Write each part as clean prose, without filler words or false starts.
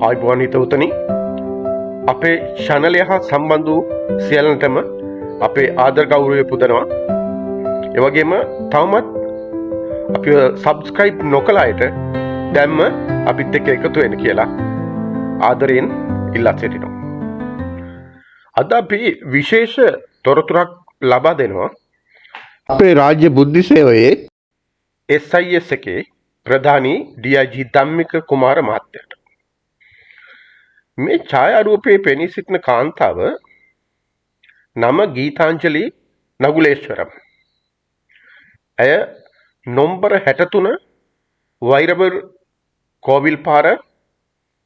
ආයුබෝවන් හිතවතුනි, අපේ චැනලය හා සම්බන්ධ වූ සියල්ලටම අපේ ආදර ගෞරවය පුදනවා. ඒ වගේම තවමත් අපිව සබ්ස්ක්‍රයිබ් නොකළ අයට දැන්ම අපිත් එක්ක එකතු වෙන්න කියලා ආදරයෙන් ඉල්ලා සිටිනවා. අද අපි විශේෂ තොරතුරක් ලබා දෙනවා. අපේ රාජ්‍ය බුද්ධි සේවයේ SIS එකේ ප්‍රධානී DIG Dhammika කුමාර මහත්තයාට. මේ ඡායාරූපයේ පෙනී සිටින කාන්තාව නම ගීතාංජලි නගුලේශ්වරම්. ඇය නොම්බර 63 වෛරවර් කෝවිල් පාර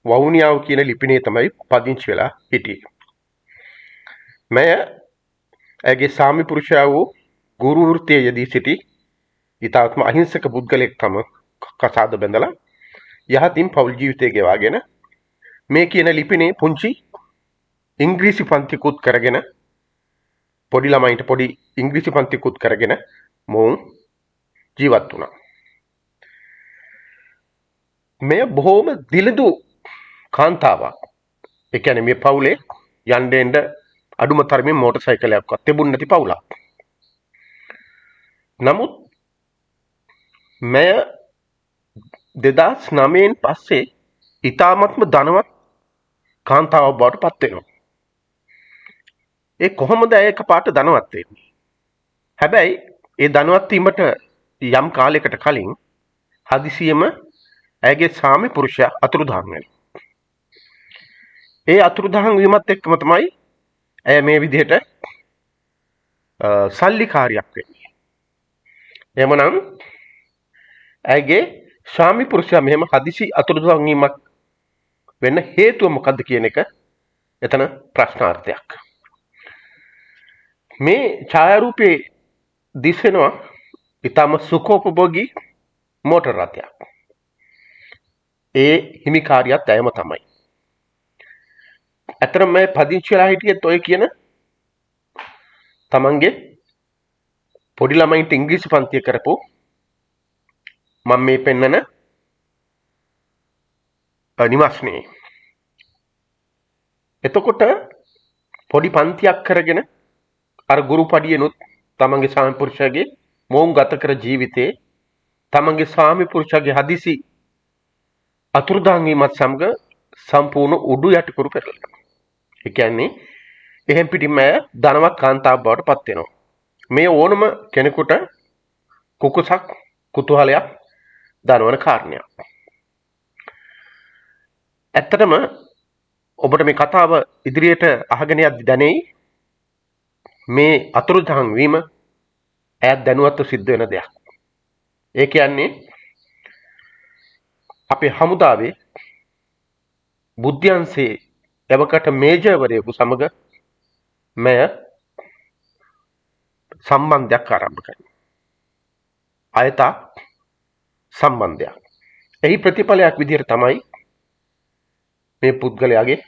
වවුනියාව කියන ලිපිනේ තමයි පදිංචි වෙලා හිටියේ. මැය ඇයගේ සාමි පුරුෂයා වූ ගුරු වෘත්තියේ යෙදී සිටි ඉතාමත්ම අහිංසක පුද්ගලයෙක් තම කසාද බැඳලා යහතින් පෞල් ජීවිතය ගෙවාගෙන මේ කියන ලිපිනේ පුංචි ඉංග්‍රීසි පන්තිකුත් කරගෙන, පොඩි ළමයින්ට පොඩි ඉංග්‍රීසි පන්තිකුත් කරගෙන මොවුන් ජීවත් වුණා. මෙය බොහෝම දිලිඳු කාන්තාවක්. ඒ කියන්නේ මේ පවුලේ යන්න එන්න අඩුම තරමින් මෝටර් සයිකලයක්වත් තිබුණ නැති පවුලක්. නමුත් මෙය 2009න් පස්සේ ඉතාමත්ම ධනවත් කාන්තාවක් බවට පත් වෙනවා. ඒ කොහොමද ඇය එකපාරට ධනවත් වෙන්නේ? හැබැයි ඒ ධනවත් වීමට යම් කාලයකට කලින් හදිසියෙම ඇයගේ ස්වාමි පුරුෂයා අතුරුදහන් වෙනවා. ඒ අතුරුදහන් වීමත් එක්කම තමයි ඇය මේ විදිහට සල්ලිකාරියක් වෙන්නේ. එහෙමනම් ඇයගේ ස්වාමි පුරුෂයා මෙහෙම හදිසි අතුරුදහන් වීමක් වෙන්න හේතුව මොකද්ද කියන එක එතන ප්‍රශ්නාර්ථයක්. මේ ඡායාරූපයේ දිස්වෙනවා ඉතාම සුඛෝපභෝගී මෝටර් රථයක්. ඒ හිමිකාරියත් ඇයම තමයි. ඇත්තටම මේ පදිංචි වෙලා හිටියෙත් ඔය කියන තමන්ගේ පොඩි ළමයින්ට ඉංග්‍රීසි පන්තිය කරපු මම මේ පෙන්නන නිවාසනේ. එතකොට පොඩි පන්තියක් කරගෙන අර ගුරු පඩියනුත් තමන්ගේ ස්වාමි පුරුෂයාගේ මොවුන් ගත කර ජීවිතේ තමන්ගේ ස්වාමි පුරුෂයාගේ හදිසි අතුරුදහන් වීමත් සමග සම්පූර්ණ උඩු යටිකුරු පෙරලෙනවා. ඒ කියන්නේ එහෙම් පිටින්ම ඇය ධනවත් කාන්තාවක් බවට පත් වෙනවා. මේ ඕනම කෙනෙකුට කුකුසක් කුතුහලයක් දනවන කාරණයක්. ඇත්තටම ඔබට මේ කතාව ඉදිරියට අහගෙන යද්දි දැනෙයි මේ අතුරුදහන් වීම ඈත් දැනුවත්ව සිද්ධ වෙන දෙයක්. ඒ කියන්නේ අපේ හමුදාවේ බුද්ධ්‍යංශයේ එවකට මේජර්වරයෙකු සමග මැය සම්බන්ධයක් ආරම්භ කරනවා. අයථා සම්බන්ධයක්. එහි ප්‍රතිඵලයක් විදිහට තමයි මේ පුද්ගලයාගේ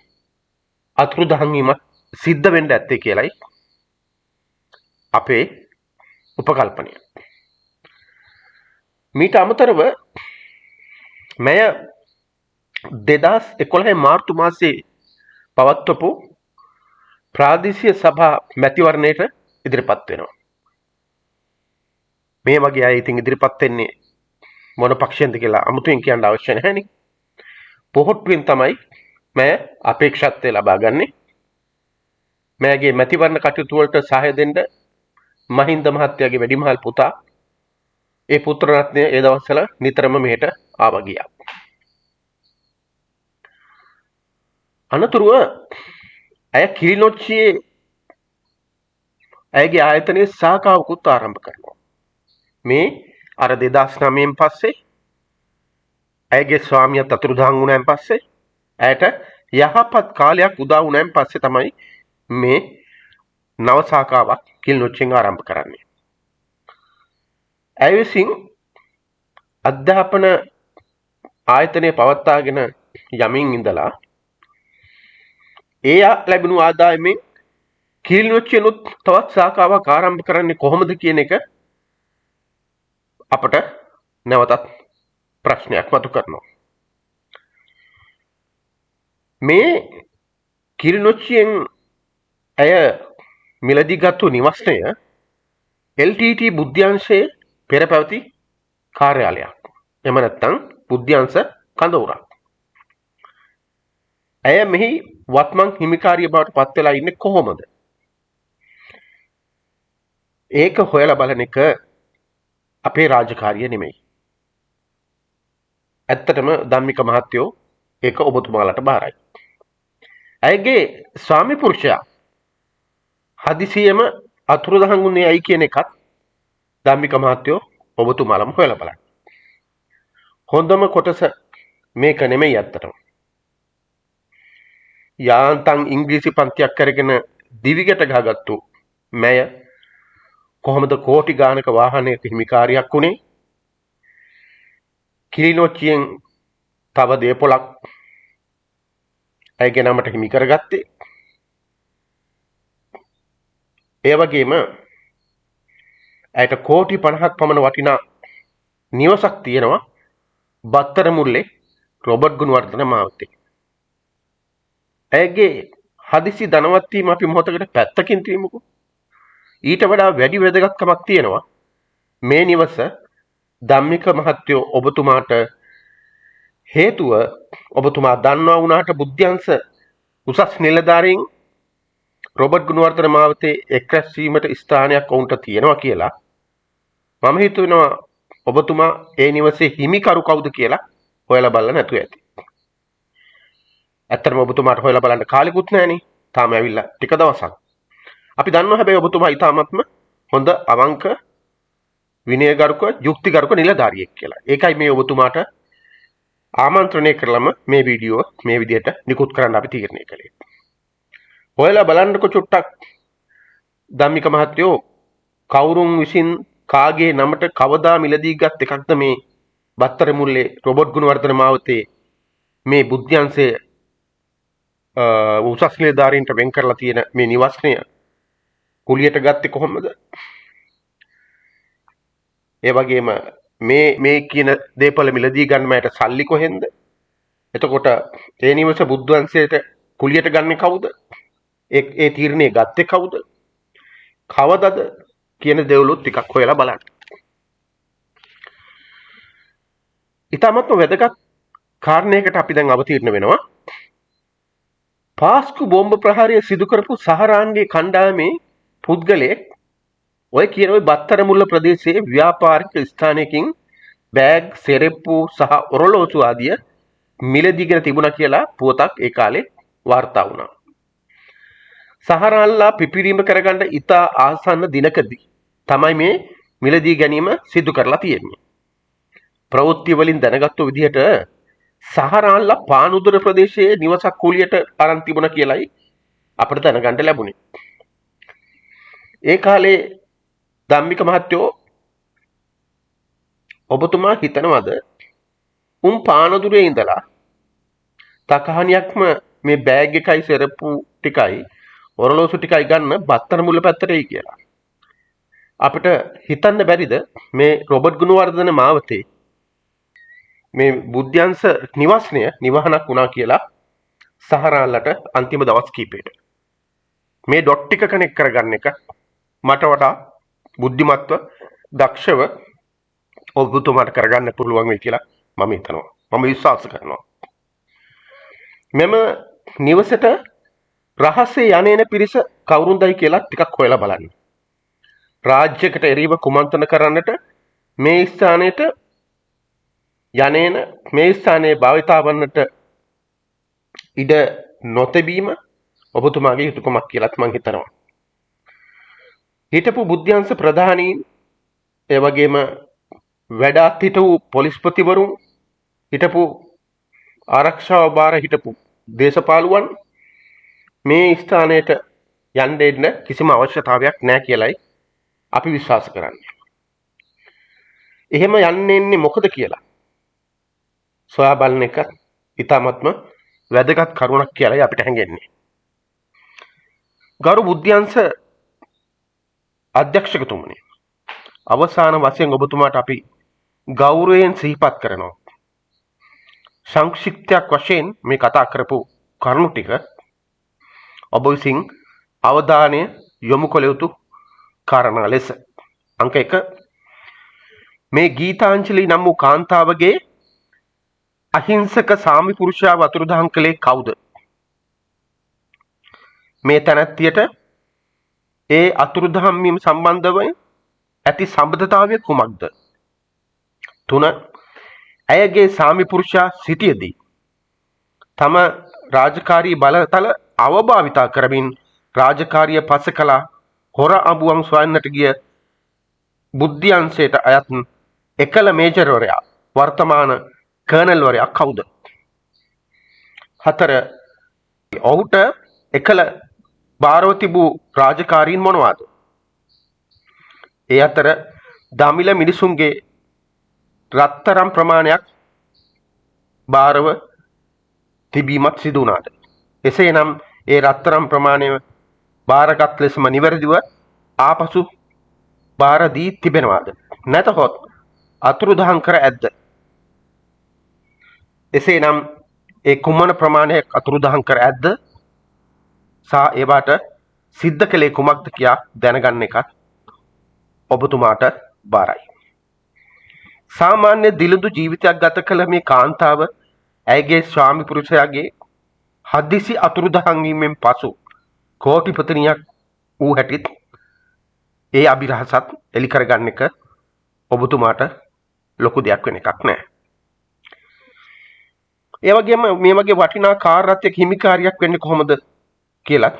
අතුරුදහන් වීමක් සිද්ධ වෙන්න ඇත්තේ කියලයි අපේ උපකල්පනය. මීට අමතරව මැය 2011 මාර්තු මාසයේ පවත්වපු ප්‍රාදේශීය සභා මැතිවරණයට ඉදිරිපත් වෙනවා. මේ වගේ අය ඉතින් ඉදිරිපත් වෙන්නේ මොන පක්ෂයෙන්ද කියලා අමුතුවෙන් කියන්න අවශ්‍ය නැහැනේ. පොහොට්ටුවෙන් තමයි මැය අපේක්ෂත්වය ලබා ගන්නේ. මෑගේ මැතිවරණ කටයුතු වලට සහාය දෙන්න මහින්ද මහත්තයාගේ වැඩිමහල් පුතා, ඒ පුත්‍ර රත්නය ඒ දවස්වල නිතරම මෙහෙට ආවා ගියා. අනතුරුව ඇය කිලිනොච්චියේ ඇයගේ ආයතනයේ ශාඛාවකුත් ආරම්භ කරනවා. මේ අර 2009න් පස්සේ ඇයගේ ස්වාමියාත් අතුරුදහන් වුණාන් පස්සේ, ඇයට යහපත් කාලයක් උදා වුණාන් පස්සේ තමයි මේ නව ශාඛාවක් කිලිනොච්චියෙන් ආරම්භ කරන්නේ. ඇය විසින් අධ්‍යාපන ආයතනය පවත්වාගෙන යමින් ඉඳලා ඒ ලැබුණු ආදායමෙන් කිලිනොච්චියනුත් තවත් ශාඛාවක් ආරම්භ කරන්නේ කොහොමද කියන එක අපට නැවතත් ප්‍රශ්නයක් මතු කරනවා. මේ කිලිනොච්චියෙන් ඇය මිලදීගත්තු නිවස්නය LTT බුද්ධ්‍යංශයේ පෙර පැවති කාර්යාලයක්. එහෙම නැත්නම් බුද්ධ්‍යංශ කඳවුරක්. ඇය මෙහි වත්මන් හිමිකාරිය බවට පත් වෙලා ඉන්නේ කොහොමද? ඒක හොයලා බලන එක අපේ රාජකාරිය නෙමෙයි. ඇත්තටම ධම්මික මහත්තයෝ ඒක ඔබතුමාලට බාරයි. ඇයගේ ස්වාමි පුරුෂයා හදිසියෙම අතුරුදහන් වුණේ ඇයි කියන එකත් ධම්මික මහත්තයෝ ඔබතුමාලම හොයලා බලන්න. හොඳම කොටස මේක නෙමෙයි ඇත්තටම. යාන්තම් ඉංග්‍රීසි පන්තියක් කරගෙන දිවිගට ගහගත්තු මැය කොහොමද කෝටි ගානක වාහනයක හිමිකාරියක් වුණේ? කිලිනොච්චියෙන් තව දේපොළක් ඇයගේ නමට හිමි කරගත්තේ. ඒ වගේම ඇයට කෝටි 50ක් පමණ වටිනා නිවසක් තියෙනවා බත්තරමුල්ලේ රොබර්ට් ගුණවර්ධන මාවතේ. ඇයගේ හදිසි ධනවත් වීම අපි මොහොතකට පැත්තකින් තියමුකෝ. ඊට වඩා වැඩි වැදගත්කමක් තියෙනවා මේ නිවස ධම්මික මහත්තයෝ ඔබතුමාට හේතුව ඔබතුමා දන්නවා වුණාට බුද්ධ්‍යංශ උසස් නිලධාරීන් රොබර්ට් ගුණවර්ධන මාවතේ එක් රැස් වීමට ස්ථානයක් ඔවුන්ට තියෙනවා කියලා. මම හිතනවා ඔබතුමා ඒ නිවසේ හිමිකරු කවුද කියලා හොයලා බලලා නැතුව ඇති. ඇත්තටම ඔබතුමාට හොයලා බලන්න කාලෙකුත් නැහනේ. තාම ඇවිල්ලා ටික දවසක්. අපි දන්නවා හැබැයි ඔබතුමා ඉතාමත්ම හොඳ අවංක විනයගරුක යුක්තිගරුක නිලධාරියෙක් කියලා. ඒකයි මේ ඔබතුමාට ආමන්ත්‍රණය කරලම මේ වීඩියෝ මේ විදිහට නිකුත් කරන්න අපි තීරණය කළේ. හොයලා බලන්නකො චුට්ටක් ධම්මික මහත්තයෝ, කවුරුන් විසින් කාගේ නමට කවදා මිලදී ගත් එකක්ද මේ බත්තරමුල්ලේ රොබර්ට් ගුණවර්ධන මාවතේ මේ බුද්ධ්‍යංශය උසස් නිලධාරීන්ට වෙන් කරලා තියෙන මේ නිවස්නය කුලියට ගත්තේ කොහොමද? ඒ වගේම මේ මේ කියන දේපල මිලදී ගන්න මට සල්ලි කොහෙන්ද? එතකොට ඒ නිවස බුද්ධවංශයට කුලියට ගන්නේ කවුද? ඒ ඒ තීරණය ගත්තේ කවුද? කවදද කියන දේවලුත් ටිකක් හොයලා බලන්න. ඉතාමත්ම වැදගත් කාරණයකට අපි දැන් අවතීර්ණ වෙනවා. පාස්කු බෝම්බ ප්‍රහාරය සිදු කරපු සහරාන්ගේ කණ්ඩායමේ පුද්ගලයෙක් ඔය කියන ඔය බත්තරමුල්ල ප්‍රදේශයේ ව්‍යාපාරික ස්ථානයකින් බෑග්, සෙරෙප්පු සහ ඔරලෝසු ආදිය මිලදීගෙන තිබුණා කියලා පුවතක් ඒ කාලේ වාර්තා වුණා. සහරාන්ලා පිපිරීම කරගන්න ඉතා ආසන්න දිනකදී තමයි මේ මිලදී ගැනීම සිදු කරලා තියෙන්නේ. ප්‍රවෘත්ති වලින් දැනගත්තු විදිහට සහරාන්ලා පානුදුර ප්‍රදේශයේ නිවසක් කුලියට අරන් තිබුණා කියලයි අපිට දැනගන්න ලැබුණේ. ඒ කාලේ ධම්මික මහත්තයෝ ඔබතුමා හිතනවද උන් පානදුරේ ඉඳලා තකහනියක්ම මේ බෑග් එකයි සෙරප්පු ටිකයි ඔරලෝසු ටිකයි ගන්න බත්තරමුල්ල පැත්තට එයි කියලා? අපිට හිතන්න බැරිද මේ රොබර්ට් ගුණවර්ධන මාවතේ මේ බුද්ධ්‍යංශ නිවස්නය නිවහනක් වුණා කියලා සහරාල්ලට අන්තිම දවස් කීපෙට? මේ ඩොට් ටික කනෙක්ට් කරගන්න එක මට වඩා බුද්ධිමත්ව දක්ෂව ඔබතුමාට කරගන්න පුළුවන් වෙයි කියලා මම හිතනවා. මම විශ්වාස කරනවා. මෙම නිවසට රහසේ යන එන පිරිස කවුරුන්දයි කියලා ටිකක් හොයලා බලන්න. රාජ්‍යයකට එරෙහිව කුමන්ත්‍රණ කරන්නට මේ ස්ථානයට යන එන මේ ස්ථානයේ භාවිතා වන්නට ඉඩ නොතැබීම ඔබතුමාගේ යුතුකමක් කියලත් මං හිතනවා. හිටපු බුද්ධ්‍යංශ ප්‍රධානීන්, ඒ වගේම වැඩාත් හිටපු පොලිස්පතිවරුන්, හිටපු ආරක්ෂාව භාර හිටපු දේශපාලුවන් මේ ස්ථානයට යන්න එන්න කිසිම අවශ්‍යතාවයක් නැහැ කියලයි අපි විශ්වාස කරන්නේ. එහෙම යන්න එන්නේ මොකද කියලා සොයා බලන එක ඉතාමත්ම වැදගත් කරුණක් කියලායි අපිට හැඟෙන්නේ. ගරු බුද්ධ්‍යංශ අධ්‍යක්ෂකතුමනි, අවසාන වශයෙන් ඔබතුමාට අපි ගෞරවයෙන් සිහිපත් කරනවා. සංක්ෂිප්තයක් වශයෙන් මේ කතා කරපු කරුණු ටික ඔබ විසින් අවධානය යොමු කළ යුතු කාරණා ලෙස. අංක 1, මේ ගීතාංජලි නම් වූ කාන්තාවගේ අහිංසක සාමි පුරුෂයාව අතුරුදහන් කළේ කවුද? මේ තැනැත්තියට ඒ අතුරුදහන් වීම සම්බන්ධව ඇති සම්බන්ධතාවය කුමක්ද? 3, ඇයගේ සාමි පුරුෂයා සිටියදී තම රාජකාරී බලතල අවභාවිතා කරමින් රාජකාරිය පස කළා හොර අඹුවන් සොයන්නට ගිය බුද්ධි අංශයට අයත් එකල මේජර්වරයා වර්තමාන කර්නල්වරයා කවුද? 4, ඔහුට එකල භාරව තිබූ රාජකාරීන් මොනවාද? ඒ අතර දමිළ මිනිසුන්ගේ රත්තරන් ප්‍රමාණයක් භාරව තිබීමත් සිදු වුණාද? එසේනම් ඒ රත්තරන් ප්‍රමාණය භාරගත් ලෙසම නිවැරදිව ආපසු භාර දී තිබෙනවාද? නැතහොත් අතුරුදහන් කර ඇද්ද? එසේනම් ඒ කුමන ප්‍රමාණයක් අතුරුදහන් කර ඇද්ද? සහ ඒවාට සිද්ධ කළේ කුමක්ද කියා දැනගන්න එකත් ඔබතුමාට බාරයි. සාමාන්‍ය දිලිඳු ජීවිතයක් ගත කළ මේ කාන්තාව ඇයගේ ස්වාමි පුරුෂයාගේ හදිසි අතුරුදහන් වීමෙන් පසු කෝටිපතිනියක් වූ හැටිත් ඒ අභිරහසත් එලි කරගන්න එක ඔබතුමාට ලොකු දෙයක් වෙන එකක් නෑ. ඒ වගේම මේ වගේ වටිනා කාර් රථයක හිමිකාරියක් වෙන්නේ කොහොමද කියලත්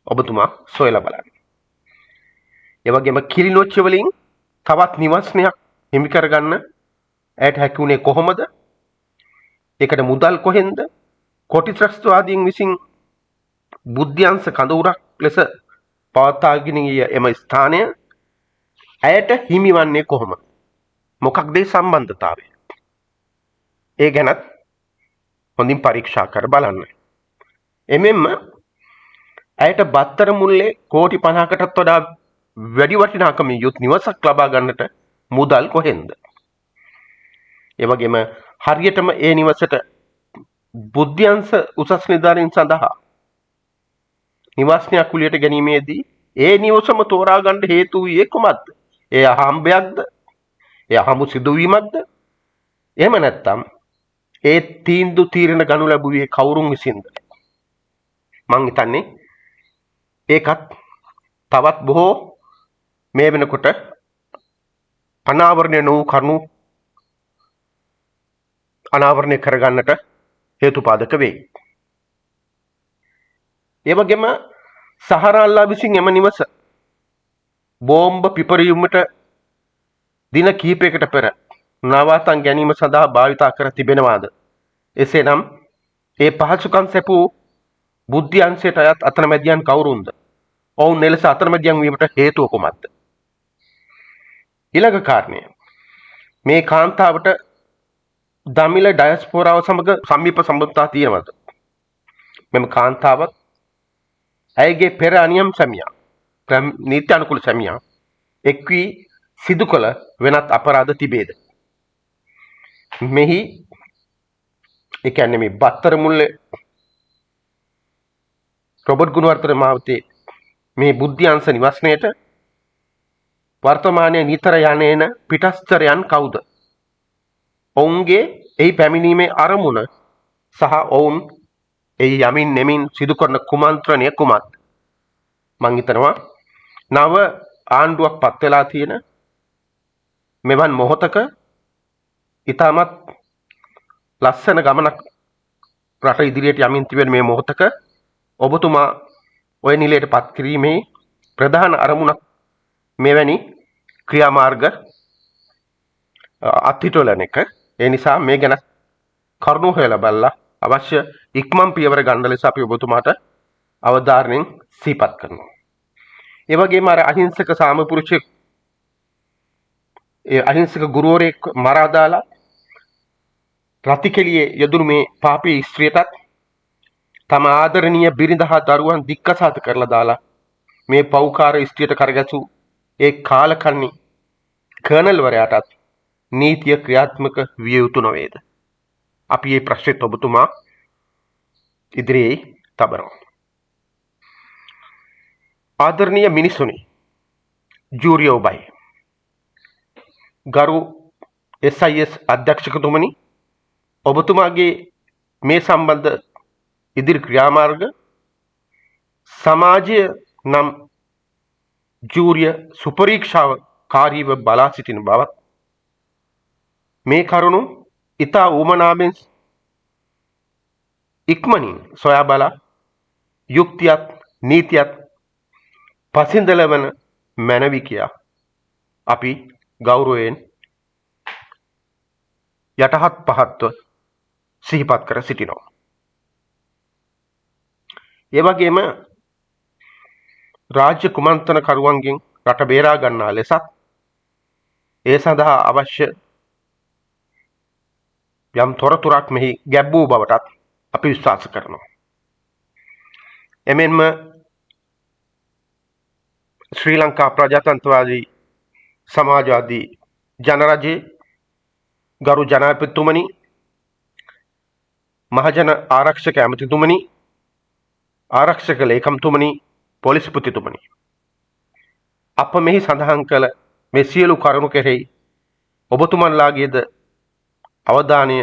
ඔබතුමා සොයලා බලන්න. ඒ වගේම කිලිනොච්ච වලින් තවත් නිවස්නයක් හිමි කරගන්න ඇයට හැකි වුණේ කොහොමද? ඒකට මුදල් කොහෙන්ද? කොටි ත්‍රස්තවාදීන් විසින් බුද්ධ්‍යංශ කඳවුරක් ලෙස පවත්වාගෙන ගිය එම ස්ථානය ඇයට හිමිවන්නේ කොහොමද? මොකක්ද ඒ සම්බන්ධතාවය? ඒ ගැනත් හොඳින් පරීක්ෂා කර බලන්න. එමෙන්ම ඇයට බත්තර මුල්ලේ කෝටි 50කටත් වඩා වැඩි වටිනාකමින් යුත් නිවසක් ලබා ගන්නට මුදල් කොහෙන්ද? ඒ වගේම හරියටම ඒ නිවසට බුද්ධ්‍යංශ උසස් නිලධාරීන් සඳහා නිවාසනයක් කුලියට ගැනීමේදී ඒ නිවසම තෝරා ගන්න හේතු වූයේ කුමක්ද? ඒ අහම්බයක්ද? ඒ අහඹු සිදුවීමක්ද? එහෙම නැත්නම් ඒ තීන්දුව තීරණ ගනු ලැබුවේ කවුරුන් විසින්ද? මං හිතන්නේ ඒකත් තවත් බොහෝ මේ වෙනකොට අනාවරණය නොවූ කරුණු අනාවරණය කරගන්නට හේතුපාදක වෙයි. ඒ වගේම සහරාල්ලා විසින් එම නිවස බෝම්බ පිපරීමට දින කිහිපයකට පෙර නවාතන් ගැනීම සඳහා භාවිතා කර තිබෙනවාද? එසේනම් ඒ පහසුකම් සැපූ බුද්ධි අංශයට අයත් අතරමැදියන් කවුරුන්ද? ඔවුන් එලෙස අතරමැදියන් වීමට හේතුව කුමක්ද? ඊළඟ කාරණය, මේ කාන්තාවට දමිළ ඩයස්පෝරාව සමග සමීප සම්බන්ධතා තියෙනවද? මෙම කාන්තාවත් ඇයගේ පෙර අනියම් සැමියා, නීති අනුකූල සැමියා එක් වී සිදු කළ වෙනත් අපරාධ තිබේද? මෙහි ඒ කියන්නේ මේ බත්තර මුල්ලේ රොබර්ට් ගුණවර්ධන මාවතේ මේ බුද්ධි අංශ නිවස්නයට වර්තමානයේ නිතර යන්නේන පිටස්තරයන් කවුද? ඔවුන්ගේ එහි පැමිණීමේ අරමුණ සහ ඔවුන් එහි යමින් නෙමින් සිදු කරන කුමන්ත්‍රණය කුමක්ද? මං හිතනවා නව ආණ්ඩුවක් පත් වෙලා තියෙන මෙවන් මොහොතක ඉතාමත් ලස්සන ගමනක් රට ඉදිරියට යමින් තිබෙන මේ මොහොතක ඔබතුමා ඔය නිලයට පත් කිරීමේ ප්‍රධාන අරමුණක් මෙවැනි ක්‍රියාමාර්ග අත්හිටුවන එක. ඒ නිසා මේ ගැන කරුණු හොයලා බලලා අවශ්‍ය ඉක්මන් පියවර ගන්න ලෙස අපි ඔබතුමාට අවධාරණයෙන් සිහිපත් කරනවා. ඒ වගේම අර අහිංසක සාමපුරුෂයෙක්, ඒ අහිංසක ගුරුවරයෙක් මරා දාලා රතිකෙළියේ යෙදුණු මේ පාපී ස්ත්‍රියටත් තම ආදරණීය බිරිඳ හා දරුවන් දික්කසාත කරලා දාලා මේ පව්කාර ස්ත්‍රියට කරගැසූ ඒ කාලකන්ණි කර්නල්වරයාටත් නීතිය ක්‍රියාත්මක විය යුතු නොවේද? අපි මේ ප්‍රශ්නෙත් ඔබතුමා ඉදිරියේ තබනවා. ආදරණීය මිනිසුනි, ජූරිය ඔබයි. ගරු SIS අධ්‍යක්ෂකතුමනි, ඔබතුමාගේ මේ සම්බන්ධ ඉදිරි ක්‍රියාමාර්ග සමාජය නම් ජූරිය සුපරීක්ෂාකාරීව බලා සිටින බවත්, මේ කරුණු ඉතා උවමනාවෙන් ඉක්මනින් සොයා බලා යුක්තියත් නීතියත් පසින්දලවන මැනවි කියා අපි ගෞරවයෙන් යටහත් පහත්ව සිහිපත් කර සිටිනවා. ඒ වගේම රාජ්‍ය කුමන්ත්‍රණකරුවන්ගෙන් රට බේරා ගන්නා ලෙසත් ඒ සඳහා අවශ්‍ය යම් තොරතුරක් මෙහි ගැබ් වූ බවටත් අපි විශ්වාස කරනවා. එමෙන්ම ශ්‍රී ලංකා ප්‍රජාතන්ත්‍රවාදී සමාජවාදී ජනරජයේ ගරු ජනාධිපතිතුමනි, මහජන ආරක්ෂක ඇමතිතුමනි, ආරක්ෂක ලේකම්තුමනි, පොලිස්පතිතුමනි, අප මෙහි සඳහන් කළ මේ සියලු කරුණු කෙරෙහි ඔබතුමන්ලාගේද අවධානය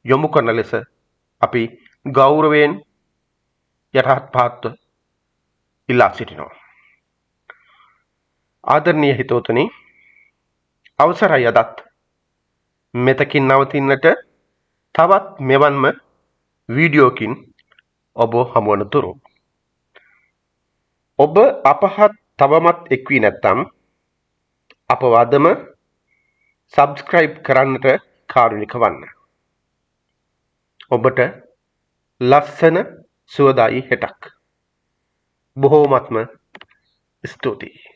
යොමු කරන ලෙස අපි ගෞරවයෙන් යටහත් පහත්ව ඉල්ලා සිටිනවා. ආදරණීය හිතවතුනි, අවසරයි අදත් මෙතකින් නවතින්නට. තවත් මෙවන්ම වීඩියෝකින් ඔබ හමුවන තුරු ඔබ අපහත් තවමත් එක් වී නැත්නම් අපව අදම සබ්ස්ක්‍රයිබ් කරන්නට කාරුණික වන්න. ඔබට ලස්සන සුවදායි හෙටක්. බොහෝමත්ම ස්තුතියි.